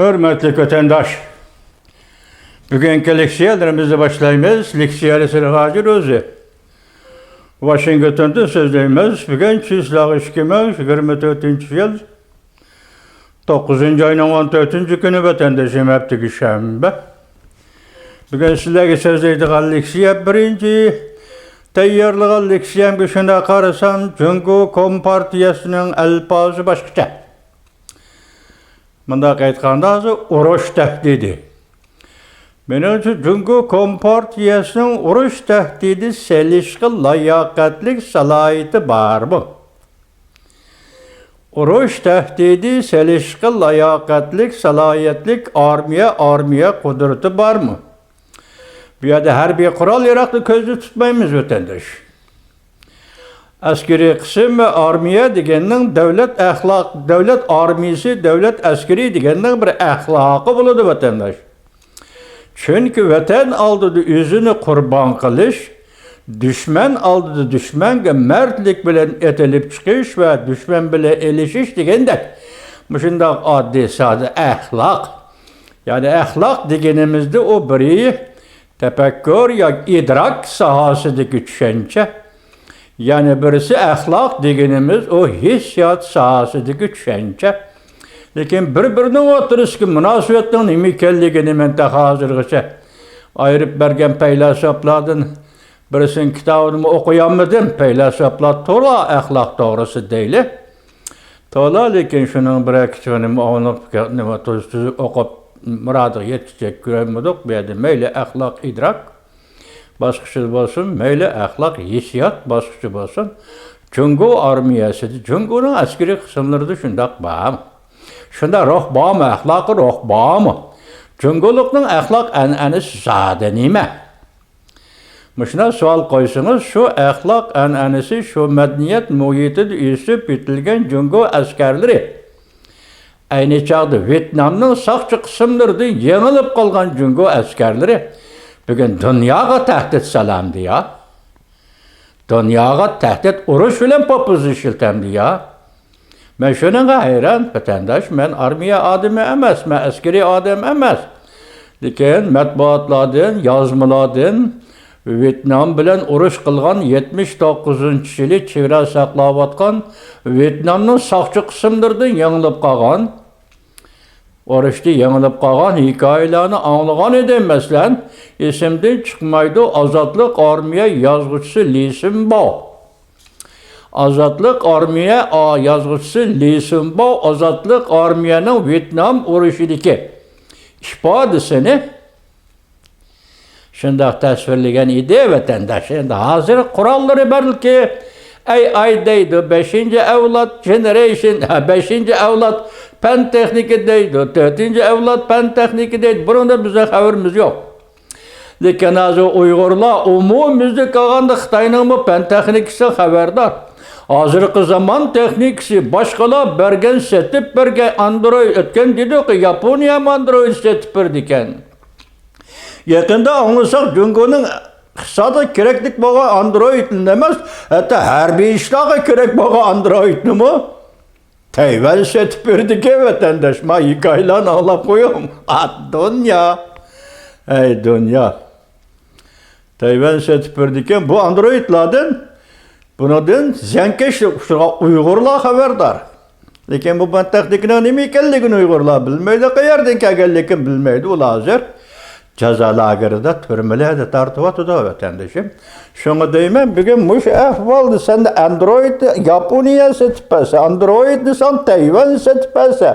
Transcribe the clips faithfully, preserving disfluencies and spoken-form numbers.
ھۆرمەتلىك ۋەتەنداش، بۈگۈنكى لېكسىيەلىرىمىزنى باشلايمىز. لېكسىيەلىسى ھاجى روزى. ۋاشىنگتوندىن سۆزلەيمىز. بۈگۈن چىسلاغ ئىككى مىڭ يىگىرمە تۆتىنچى يىل، توققۇزىنچى ئاينىڭ ئون تۆتىنچى كۈنى، ۋەتەندىشىم، ھەپتىكى شەنبە. بۈگۈن سىلەرگە سۆزلەيدىغان لېكسىيە بىرىنچى. تەييارلىغان لېكسىيەمگە شۇنداق قارىسام، جۇڭگو كومپارتىيەسىنىڭ ئەلپازى باشقىچە. مۇنداق ئېيتقاندا، ھازىر ئۇرۇش تەھدىتى. مېنىڭچە، جۇڭگو كومپارتىيەسىنىڭ ئۇرۇش تەھدىتى سېلىشقا لاياقەتلىك سالاھىيىتى بارمۇ؟ ئۇرۇش تەھدىتى سېلىشقا لاياقەتلىك سالاھىيەتلىك ئارمىيە، ئارمىيە قۇدرىتى بارمۇ؟ بۇ يەردە ھەربىي قورال-ياراغنى كۆزدە تۇتمايمىز، ۋەتەنداش. ئەسكىرىي قىسىم ۋە ئارمىيە دېگەننىڭ دۆلەت ئەخلاق، دۆلەت ئارمىيىسى، دۆلەت ئەسكىرى دېگەننىڭ بىر ئەخلاقى بولىدۇ، ۋەتەنداش. چۈنكى ۋەتەن ئالدىدا ئۆزىنى قۇربان قىلىش، دۈشمەن ئالدىدا دۈشمەنگە مەردلىك بىلەن ئېتىلىپ چىقىش ۋە دۈشمەن بىلەن ئېلىشىش دېگەندەك مۇشۇنداق ئاددىي ساددا ئەخلاق. يەنى ئەخلاق دېگىنىمىزدە ئۇ بىرى تەپەككۇر ياكى ئىدراك ساھەسىدىكى چۈشەنچە. يەنە بىرسى ئەخلاق دېگىنىمىز ئۇ ھېسسىيات ساھەسىدىكى چۈشەنچە. لېكىن بىر-بىرىنىڭ ئوتتۇرىسىدىكى مۇناسىۋەتنىڭ نېمە ئىكەنلىكىنى مەن تېخى ھازىرغىچە ئايرىپ بەرگەن پەيلاسوپلاردىن بىرسىنىڭ كىتابىنىمۇ ئوقۇيالمىدىم. پەيلاسوپلار تولا ئەخلاق توغرىسىدا دەيلى. تولا، لېكىن شۇنىڭ بىرەر كىچىكىنىمۇ ئاڭلاپ، نېمە، تۈز-، تۈزۈك ئوقۇپ، مۇرادىغا يەتكۈزۈپ كۆرەلمىدۇق. بۇ يەردە مەيلى ئەخلاق، ئىدراك باسقۇچىدا بولسۇن، مەيلى ئەخلاق، ھېسسىيات باسقۇچى بولسۇن، جۇڭگو ئارمىيەسىدە، جۇڭگونىڭ ئەسكىرىي قىسىملىرىدا شۇنداق بارمۇ؟ شۇنداق روھ بارمۇ؟ ئەخلاقىي روھ بارمۇ؟ جۇڭگولۇقنىڭ ئەخلاق ئەنئەنىسى زادى نېمە؟ مۇشۇنداق سوئال قويسىڭىز، شۇ ئەخلاق ئەنئەنىسى، شۇ مەدەنىيەت مۇھىتىدا ئۆسۈپ يېتىلگەن جۇڭگو ئەسكەرلىرى، ئەينى چاغدا ۋيېتنامنىڭ ساقچى قىسىملىرىدىن يېڭىلىپ قالغان جۇڭگو ئەسكەرلىرى بۈگۈن دۇنياغا تەھدىت سالامدۇ يا؟ دۇنياغا تەھدىت، ئۇرۇش بىلەن پوپۇزا ئىشلىتەمدۇ يا؟ مەن شۇنىڭغا ھەيران، ۋەتەنداش، مەن ئارمىيە ئادىمى ئەمەس، مەن ئەسكىرىي ئادەم ئەمەس. لېكىن مەتبۇئاتلاردىن، يازمىلاردىن، ۋيېتنام بىلەن ئۇرۇش قىلغان، يەتمىش توققۇزىنچى يىلى چېگرا ساقلاۋاتقان ۋيېتنامنىڭ ساقچى قىسىملىرىدىن يېڭىلىپ قالغان، ئۇرۇشتا يېڭىلىپ قالغان ھېكايىلەرنى ئاڭلىغان ئىدىم. مەسىلەن، ئېسىمدىن چىقمايدۇ، ئازادلىق ئارمىيە يازغۇچىسى لى سىنباۋ. ئازادلىق ئارمىيە، ئا، يازغۇچىسى لى سىنباۋ ئازادلىق ئارمىيەنىڭ ۋيېتنام ئۇرۇشىدىكى ئىپادىسىنى شۇنداق تەسۋىرلىگەن ئىدى، ۋەتەنداش. ئەمدى ھازىر قوراللىرى بەلكى ئەي ئاي دەيدۇ، بەشىنچى ئەۋلاد، جېنېرېيشن، ھە، بەشىنچى ئەۋلاد پەن تېخنىكا دەيدۇ، تۆتىنچى ئەۋلاد پەن تېخنىكا دەيدۇ. بۇنىڭدىن بىزنىڭ خەۋىرىمىز يوق. لېكىن ھازىر ئۇيغۇرلار ئومۇميۈزلۈك ئالغاندا خىتاينىڭمۇ پەن تېخنىكىسىدىن خەۋەردار. ھازىرقى زامان تېخنىكىسى، باشقىلار بەرگەن، سېتىپ بەرگەن ئاندرويد، ئۆتكەن دېدۇق، ياپونىيەمۇ ئاندرويد سېتىپ بېرىدىكەن. يېقىندا ئاڭلىساق، جۇڭگونىڭ ئىقتىسادىغا كېرەكلىك بولغان ئاندرويدلا ئەمەس، ھەتتا ھەربىي ئىشلارغا كېرەك بولغان ئاندرويدنىمۇ تەيۋەن سېتىپ بېرىدىكەن، ۋەتەنداش. ما ھېكايىلەرنى ئاڭلاپ قويۇڭ. ئا، دۇنيا. ئەي، دۇنيا. تەيۋەن سېتىپ بېرىدىكەن. بۇ ئاندرويدلاردىن، بۇنىڭدىن زىيانكەشلىك ئۇچرىغان ئۇيغۇرلار خەۋەردار. لېكىن بۇ پەن تېخنىكىنىڭ نېمە ئىكەنلىكىنى ئۇيغۇرلار بىلمەيدۇ، قەيەردىن كەلگەنلىكىنى بىلمەيدۇ. ئۇلار ھازىر جازا لاگېرىدا، تۈرمىلەردە تارتىۋاتىدۇ، ۋەتەندىشىم. شۇڭا دەيمەن، بۈگۈن مۇشۇ ئەھۋالدا سەن ئاندرويد، ياپونىيە سېتىپ بەرسە، ئاندرويدنى سەن تەيۋەن سېتىپ بەرسە،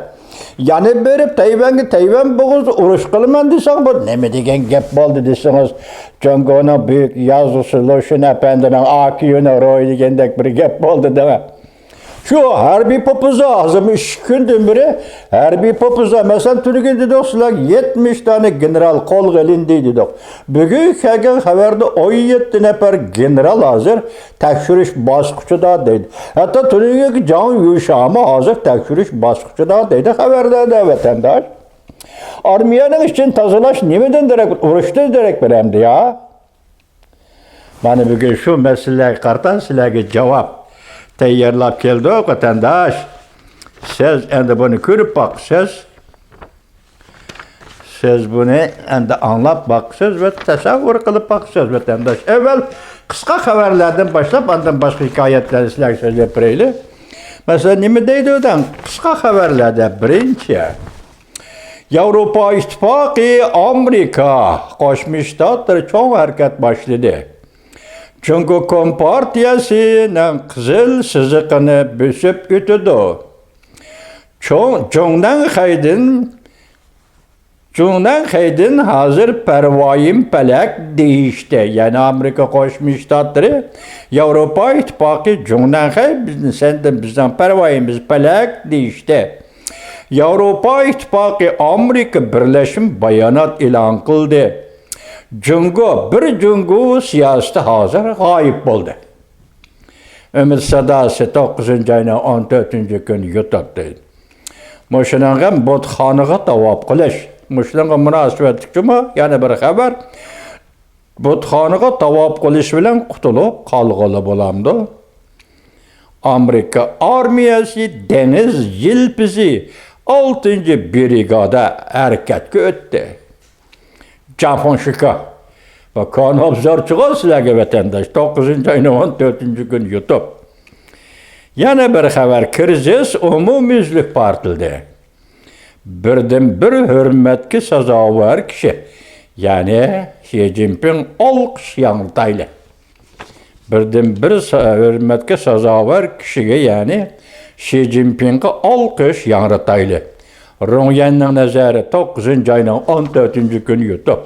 يەنە بېرىپ تەيۋەنگە، تەيۋەن بوغۇزىدا ئۇرۇش قىلىمەن دېسەڭ، بۇ نېمە دېگەن گەپ بولدى دېسىڭىز، جۇڭگونىڭ بۈيۈك يازغۇچىسى لۇشۈن ئەپەندىنىڭ ئاكىيۇنىڭ روھى دېگەندەك بىر گەپ بولدى دەڭە. شۇ ھەربىي پوپۇزا ھازىرمۇ ئىككى كۈندىن بېرى ھەربىي پوپۇزا، مەسىلەن، تۈنۈگۈن دېدۇق سىلەرگە يەتمىش دانە گېنېرال قولغا ئېلىندى دېدۇق. بۈگۈن كەلگەن خەۋەردە ئون يەتتە نەپەر گېنېرال ھازىر تەكشۈرۈش باسقۇچىدا دەيدۇ. ھەتتا تۈنۈگۈنكى جاڭ يۈشامۇ ھازىر تەكشۈرۈش باسقۇچىدا دەيدۇ خەۋەردە، ۋەتەنداش. ئارمىيەنىڭ ئىچىنى تازىلاش نېمىدىن دېرەك، ئۇرۇشتىن دېرەك بېرەمدۇ يا؟ مانا بۈگۈن شۇ مەسىلىلەرگە قارىتا سىلەرگە جاۋاب تەييارلاپ كەلدۇق، ۋەتەنداش. سىز ئەمدى بۇنى كۆرۈپ باقىسىز. سىز بۇنى ئەمدى ئاڭلاپ باقىسىز ۋە تەسەۋۋۇر قىلىپ باقىسىز، ۋەتەنداش. ئەۋۋەل قىسقا خەۋەرلەردىن باشلاپ، ئاندىن باشقا ھېكايەتلەرنى سىلەرگە سۆزلەپ بېرەيلى. مەسىلەن، نېمە دەيدۇ دەڭ؟ قىسقا خەۋەرلەردە بىرىنچى، ياۋروپا ئىتتىپاقى، ئامېرىكا قوشما شتاتلىرى چوڭ ھەرىكەت باشلىدى. جۇڭگو كومپارتىيەسىنىڭ قىزىل سىزىقىنى بۆسۈپ ئۆتىدۇ. چوڭ جۇڭنەنخەيدىن جۇڭنەنخەيدىن ھازىر پەرۋايىم پەلەك دېيىشتى. يەنى ئامېرىكا قوشما شتاتلىرى، ياۋروپا ئىتتىپاقى، جۇڭنەنخەي بىزنى سەندىن، بىزنىڭ پەرۋايىمىز پەلەك دېيىشتى. ياۋروپا ئىتتىپاقى، ئامېرىكا بىرلەشمە بايانات ئېلان قىلدى. جۇڭگو، بىر جۇڭگو سىياسىتى ھازىر غايىب بولدى. ئۈمىد ساداسى، توققۇزىنچى ئاينىڭ ئون تۆتىنچى كۈنى يۇتۇپ دەيدۇ. مۇشۇنىڭغا بۇتخانىغا تاۋاپ قىلىش. مۇشۇنىڭغا مۇناسىۋەتلىك جۇمۇ يەنە بىر خەۋەر. بۇتخانىغا تاۋاپ قىلىش بىلەن قۇتۇلۇپ قالغىلى بولامدۇ؟ ئامېرىكا ئارمىيەسى دېڭىز يىلپىزى ئالتىنچى برىگادا ھەرىكەتكە ئۆتتى. جاڭفېڭشىكا. بۇ كونا ئوبزورچىغۇ سىلەرگە ۋەتەنداش، توققۇزىنچى ئاينىڭ ئون تۆتىنچى كۈنى يۇتۇپ. يەنە بىر خەۋەر، كىرىزىس ئومۇميۈزلۈك پارتلىدى. بىردىنبىر ھۆرمەتكە سازاۋەر كىشى، يەنى شى جىنپىڭ ئالقىش ياڭرىتايلى. بىردىنبىر سا-، ھۆرمەتكە سازاۋەر كىشىگە، يەنى شى جىنپىڭغا ئالقىش ياڭرىتايلى. رۇڭيەننىڭ نەزەرى، توققۇزىنچى ئاينىڭ ئون تۆتىنچى كۈنى يۇتۇپ.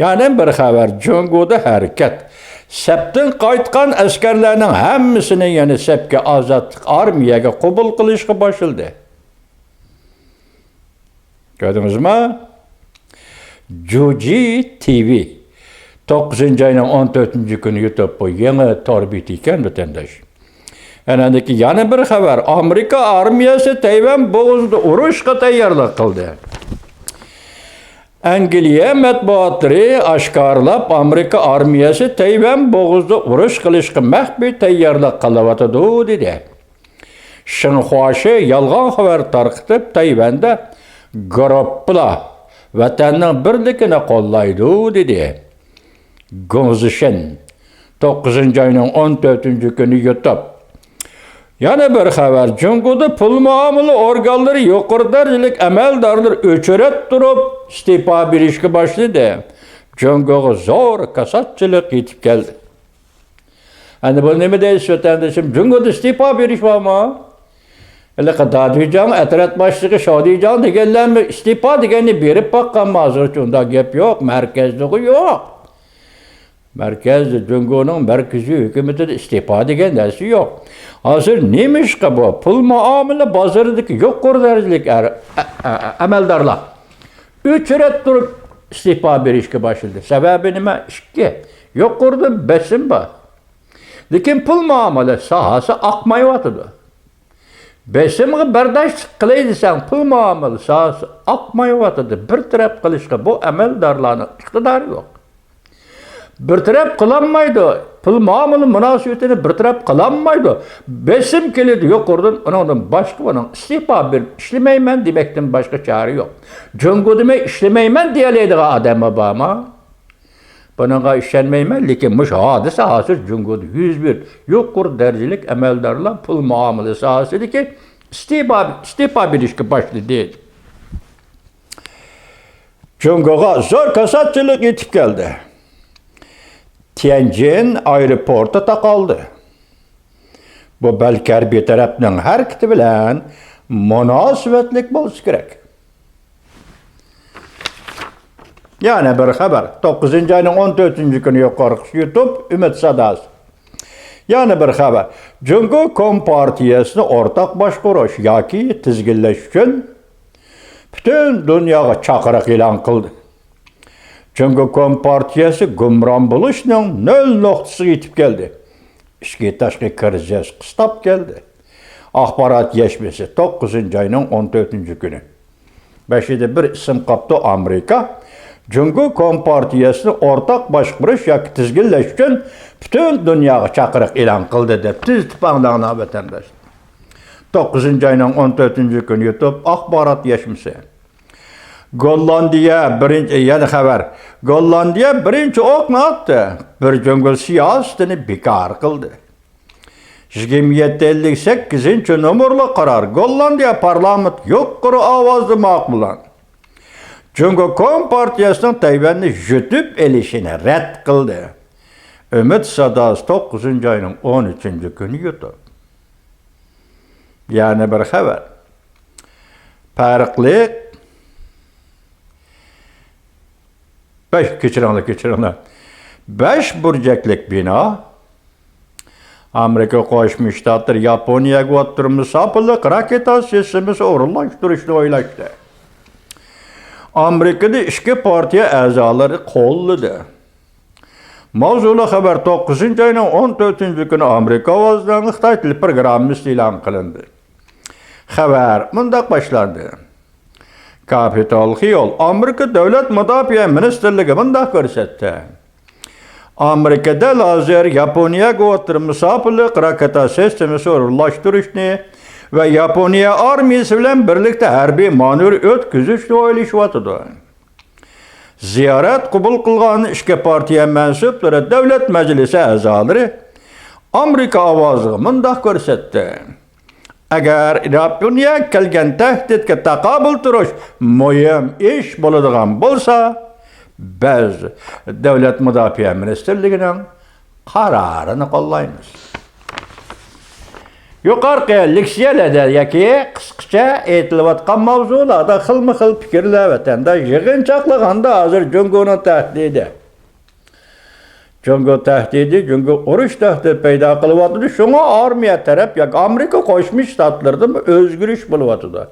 يەنە بىر خەۋەر، جۇڭگودا ھەرىكەت. سەپتىن قايتقان ئەسكەرلەرنىڭ ھەممىسىنى يەنە سەپكە، ئازادلىق ئارمىيەگە قوبۇل قىلىشقا باشلىدى. كۆردىڭىزمۇ؟ جۇجى تىۋى. توققۇزىنچى ئاينىڭ ئون تۆتىنچى كۈنى يۇتۇپ، بۇ يېڭى تور بېتى ئىكەن، ۋەتەنداش. ئەنەندىكى يەنە بىر خەۋەر، ئامېرىكا ئارمىيەسى تەيۋەن بوغۇزىدا ئۇرۇشقا تەييارلىق قىلدى. ئەنگلىيە مەتبۇئاتلىرى ئاشكارىلاپ، ئامېرىكا ئارمىيەسى تەيۋەن بوغۇزىدا ئۇرۇش قىلىشقا مەخپىي تەييارلىق قىلىۋاتىدۇ، دېدى. شېڭخۇاشى يالغان خەۋەر تارقىتىپ، تەيۋەندە گۇرۇپپىلار ۋەتەننىڭ بىرلىكىنى قوللايدۇ، دېدى. گۇڭزىشىن، توققۇزىنچى ئاينىڭ ئون تۆتىنچى كۈنى يۇتۇپ. يەنە بىر خەۋەر، جۇڭگودا پۇل مۇئامىلە ئورگانلىرى يۇقىرى دەرىجىلىك ئەمەلدارلىرى ئۆچرەت تۇرۇپ ئىستېپا بېرىشكە باشلىدى. جۇڭگوغا زور كاساتچىلىق يېتىپ كەلدى. ئەمدى بۇ نېمە دەيسىز، ۋەتەندىشىم؟ جۇڭگودا ئىستېپا بېرىش بارمۇ؟ ھېلىقى دادۈيجاڭ، ئەترەت باشلىقى شادىجاڭ دېگەنلەرمۇ ئىستېپا دېگەننى بېرىپ باققانمۇ؟ ھازىرغىچە ئۇنداق گەپ يوق، مەركەزدىغۇ يوق. مەركەزدە، جۇڭگونىڭ مەركىزىي ھۆكۈمىتىدە ئىستېپا دېگەن نەرسە يوق. ھازىر نېمىشقا بۇ پۇل مۇئامىلە بازىرىدىكى يۇقىرى دەرىجىلىك ئەر-، ئە-، ئە-، ئەمەلدارلار ئۆچرەت تۇرۇپ ئىستېپا بېرىشكە باشلىدى؟ سەۋەبى نېمە؟ ئىككى، يۇقىرىدا بېسىم بار. لېكىن پۇل مۇئامىلە ساھەسى ئاقمايۋاتىدۇ. بېسىمغا بەرداشلىق قىلاي دېسەڭ، پۇل مۇئامىلە ساھەسى ئاقمايۋاتىدۇ. بىر تەرەپ قىلىشقا بۇ ئەمەلدارلارنىڭ ئىقتىدارى يوق. بىر تەرەپ قىلالمايدۇ. پۇل مۇئامىلە مۇناسىۋىتىنى بىر تەرەپ قىلالمايدۇ. بېسىم كېلىدۇ يۇقىرىدىن، ئۇنىڭدىن باشقا ئۇنىڭ ئىستېپا بېرىپ ئىشلىمەيمەن دېمەكتىن باشقا چارە يوق. جۇڭگو دېمەي ئىشلىمەيمەن دېيەلەيدىغان ئادەممۇ بارمۇ؟ بۇنىڭغا ئىشەنمەيمەن، لېكىن مۇشۇ ھادىسە ھازىر جۇڭگودا يۈز بېرىپ، يۇقىرى دەرىجىلىك ئەمەلدارلار پۇل مۇئامىلە ساھەسىدىكى ئىستېپا، ئىستېپا بېرىشكە باشلىدى. جۇڭگوغا زور كاساتچىلىق يېتىپ كەلدى. تيەنجىن ئايروپورتى تاقالدى. بۇ بەلكى ھەربىي تەرەپنىڭ ھەرىكىتى بىلەن مۇناسىۋەتلىك بولسا كېرەك. يەنە بىر خەۋەر. توققۇزىنچى ئاينىڭ ئون تۆتىنچى كۈنى يۇقىرىقى يۇتۇپ، ئۈمىد ساداسى. يەنە بىر خەۋەر. جۇڭگو كومپارتىيەسىنى ئورتاق باشقۇرۇش ياكى تىزگىنلەش ئۈچۈن پۈتۈن دۇنياغا چاقىرىق ئېلان قىلدى. جۇڭگو كومپارتىيەسى گۇمران بولۇشنىڭ نۆل نۇقتىسىغا يېتىپ كەلدى. ئىچكى تاشقى كىرىزىس قىستاپ كەلدى. ئاخبارات يەشمىسى، توققۇزىنچى ئاينىڭ ئون تۆتىنچى كۈنى. بېشىدا بىر ئىسىم قاپتۇ، ئامېرىكا جۇڭگو كومپارتىيەسىنى ئورتاق باشقۇرۇش ياكى تىزگىنلەش ئۈچۈن پۈتۈن دۇنياغا چاقىرىق ئېلان قىلدى دەپ تۈزىتىپ ئاڭلاڭلار، ۋەتەنداشلار. توققۇزىنچى ئاينىڭ ئون تۆتىنچى كۈنى يۇتۇپ ئاخبارات يەشمىسى. گوللاندىيە بىرىنچى، يەنە خەۋەر. گوللاندىيە بىرىنچى ئوقنى ئاتتى. بىر جۇڭگو سىياسىتىنى بىكار قىلدى. يىگىرمە يەتتە ئەللىك سەككىزىنچى نومۇرلۇق قارار گوللاندىيە پارلامېنت يۇقىرى ئاۋازدا ماقۇللاندى. جۇڭگو كومپارتىيەسىنىڭ تەيۋەننى يۇتۇپ ئېلىشىنى رەت قىلدى. ئۈمىد ساداسى توققۇزىنچى ئاينىڭ ئون ئۈچىنچى كۈنى يۇتۇپ. يەنە بىر خەۋەر. پەرقلىق. بەش، كەچۈرۈڭلار، كەچۈرۈڭلار. بەش بۇرجەكلىك بىنا. ئامېرىكا قوشما شتاتلىرى ياپونىيەگە ئوتتۇرا مۇساپىلىق راكېتا سىستېمىسى ئورۇنلاشتۇرۇشنى ئويلاشتى. ئامېرىكىدا ئىككى پارتىيە ئەزالىرى قوللىدى. ماۋزۇلۇق خەۋەر توققۇزىنچى ئاينىڭ ئون تۆتىنچى كۈنى ئامېرىكا ئاۋازىنىڭ خىتاي تېلېپروگراممىسىدا ئېلان قىلىندى. خەۋەر مۇنداق باشلاندى. كاپىتال خىيول، ئامېرىكا دۆلەت مۇداپىئە مىنىستىرلىكى مۇنداق كۆرسەتتى. ئامېرىكا دەل ھازىر ياپونىيەگە ئوتتۇرا مۇساپىلىق راكېتا سىستېمىسى ئورۇنلاشتۇرۇشنى ۋە ياپونىيە ئارمىيىسى بىلەن بىرلىكتە ھەربىي مانېۋىر ئۆتكۈزۈشنى ئويلىشىۋاتىدۇ. زىيارەت قوبۇل قىلغان ئىككى پارتىيە مەنسۇپلىرى دۆلەت مەجلىسى ئەزالىرى ئامېرىكا ئاۋازىغا مۇنداق كۆرسەتتى. ئەگەر ياپونىيەگە كەلگەن تەھدىتكە تاقابىل تۇرۇش مۇھىم ئىش بولىدىغان بولسا، بىز دۆلەت مۇداپىئە مىنىستىرلىكىنىڭ قارارىنى قوللايمىز. يۇقىرىقى لېكسىيەلەردە ياكى قىسقىچە ئېيتىلىۋاتقان ماۋزۇلاردا خىلمۇ خىل پىكىرلەر ۋەتەنداش يىغىنچاقلىغاندا ھازىر جۇڭگونىڭ تەھدىتى. جۇڭگو تەھدىتى، جۇڭگو ئۇرۇش تەھدىتى پەيدا قىلىۋاتىدۇ. شۇڭا ئارمىيە تەرەپ ياكى ئامېرىكا قوشما شتاتلىرىدىمۇ ئۆزگىرىش بولۇۋاتىدۇ.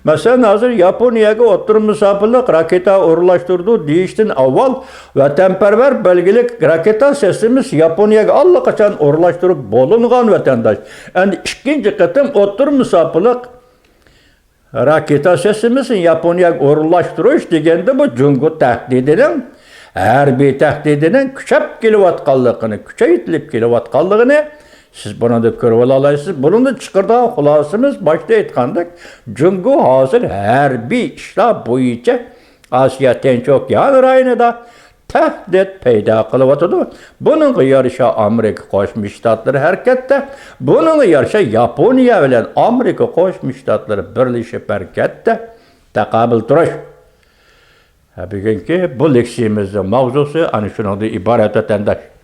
مەسىلەن، ھازىر ياپونىيەگە ئوتتۇرا مۇساپىلىق راكېتا ئورۇنلاشتۇرىدۇ دېيىشتىن ئاۋۋال، ۋەتەنپەرۋەر بەلگىلىك راكېتا سىستېمىسى ياپونىيەگە ئاللىقاچان ئورۇنلاشتۇرۇپ بولۇنغان ۋەتەنداش. ئەمدى ئىككىنچى قېتىم ئوتتۇرا مۇساپىلىق راكېتا سىستېمىسىنى ياپونىيەگە ئورۇنلاشتۇرۇش دېگەندە، بۇ جۇڭگو تەھدىتىنىڭ، ھەربىي تەھدىتىنىڭ كۈچەپ كېلىۋاتقانلىقىنى، كۈچەيتىلىپ كېلىۋاتقانلىقىنى سىز بۇنىڭدا كۆرۈۋالالايسىز. بۇنىڭدىن چىقىرىدىغان خۇلاسىمىز، باشتا ئېيتقاندەك، جۇڭگو ھازىر ھەربىي ئىشلار بويىچە ئاسىيا تىنچ ئوكيان رايونىدا تەھدىت پەيدا قىلىۋاتىدۇ. بۇنىڭغا يارىشا ئامېرىكا قوشما شتاتلىرى ھەرىكەتتە، بۇنىڭغا يارىشا ياپونىيە بىلەن ئامېرىكا قوشما شتاتلىرى بىرلىشىپ ھەرىكەتتە. تاقابىل تۇرۇش. ھە، بۈگۈنكى بۇ لېكسىيىمىزنىڭ ماۋزۇسى ئەنە شۇنىڭدىن ئىبارەت، ۋەتەنداش.